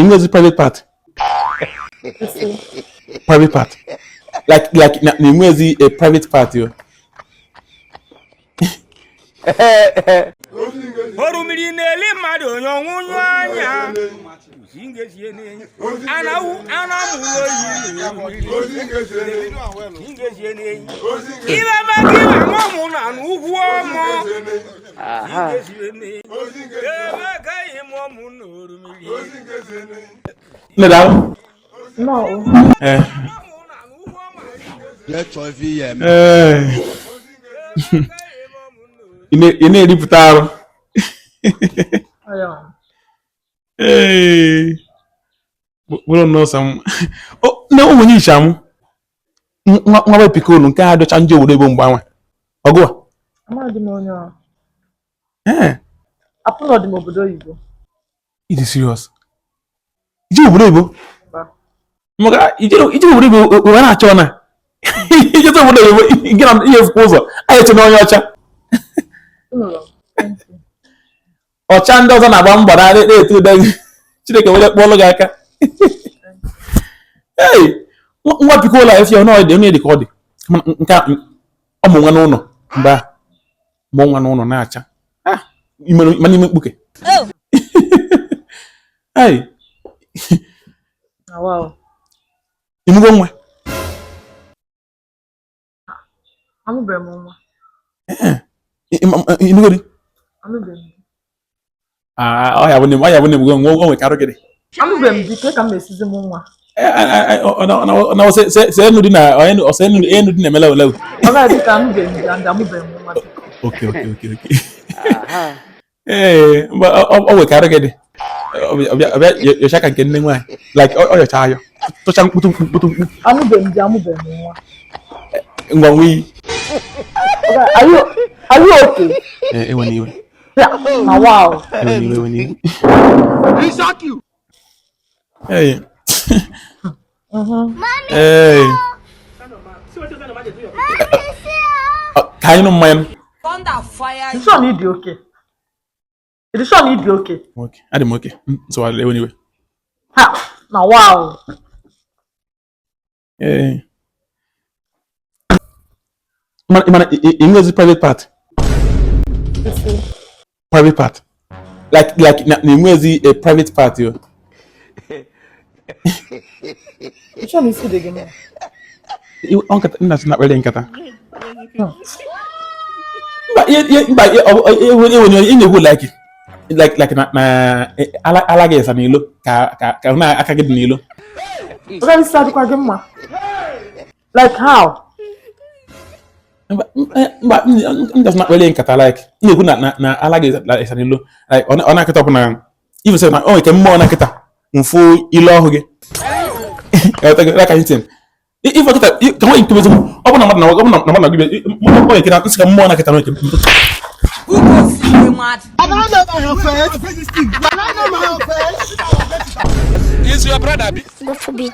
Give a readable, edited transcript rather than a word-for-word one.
Nwezi private part, private part, like na enwezi a private part yo. Orumiri na-eli mmadụ onye ọnwụnyụ anya anawu anamụrụ oyi ibe maka ibe mọmụ na n'ugwu ọmụ ebe ka ihe mọmụ na orumiri. Nne, daalụ. No. Ee. Jee chọọ ife ihe eme. Ee. Ị na-eripụta arụ. Aya. Ee. Bụrụ nnọọ sọ mma. Na ụmụ onye iche amụ nwa nwa pikolu nke a dọcha ndị obodo ebo mgbe anwa ọgụ a. Amaghị m onye ọ. Ee. Apụnọ dị m obodo oyibo. Ị dị serious? Ije obodo oyibo? Mba. Maka ije obodo oyibo wee na-achọ na ije obodo oyibo gị na ihe fukwa ụzọ anyị eche na onye ọcha. Ụlọ. Thank you. Ọcha ndị ọzọ na-agba mbọ na na-etu ude gị, Chineke were kpọọlụ gị aka. Ee, nwa pikola efi ọ dị onye dị ka ọ dị. Mana nke a ọ mụ nwa n'ụlọ mgbe a mụ nwa n'ụlọ na-acha. Ah, mana ime mkpuke. Ee. Na wow. Ịmụgo nwa? Amụbeghị m nwa. Ịnụgo di? Amụbeghị m di. Ah, ọ ya bụ na ịmụgo nwa, o nwere ka arụ gị dị. Amụbeghị m di, ka m esizi m nwa. Na enu dị na ọsọ enu enu dị na-emele ole. Ọ gaghị dị ka amụbeghị m di and amụbeghị m nwa, biko. Okay. Ee, mba, ọ nwere ka arụ gị dị. Ọbịa yọcha ka nke nne nwaanyị, like ọ yọcha ayọ tụcha mkputu mkputu mkpu. Amụbeghị m di, amụbeghị m nwa. Ngwa nwe. Okay, are you okay? Iyi ewe n'iwe. Yeah. Na wow. Ewe n'iwe, ewe n'iwe. Ee. Ee. Ka anyị nụ mmanya. Thunder fire. Ị sure na ị dị okay? Ị sure na ị dị okay? Okay, adị m okay. Nsogbu ewe n'iwe. Ha, na wow. Ee. Mana ị nwezi private part, private part, like na enwezi a private part yo. Ị sure na isi dị gị mma? Ọ nkata nna sị na-akpali nkata. Mba, mba, ewe ewe ị na-ekwu like na ala gị esa n'ilo ka na aka gị dị n'ilo. Ọ isi adịkwa gị mma? Like how? Mba, mba, m just na-akpali nkata, like ị na-ekwu na ala gị esa n'ilo, like ọ na-akịta ọkụ na even sef na ọ nwere ike mmụọ na-akịta mfu ilu ọhụ gị. Like anything. Ife kịta ka nwaanyị nke eziokwu, ọ bụ na mmadụ na ọ bụ na mmadụ na gị ọ nwere ike na nsị ka mmụọ na-akịta nwere ike. Who go see the mad? Is your brother bi? God forbid.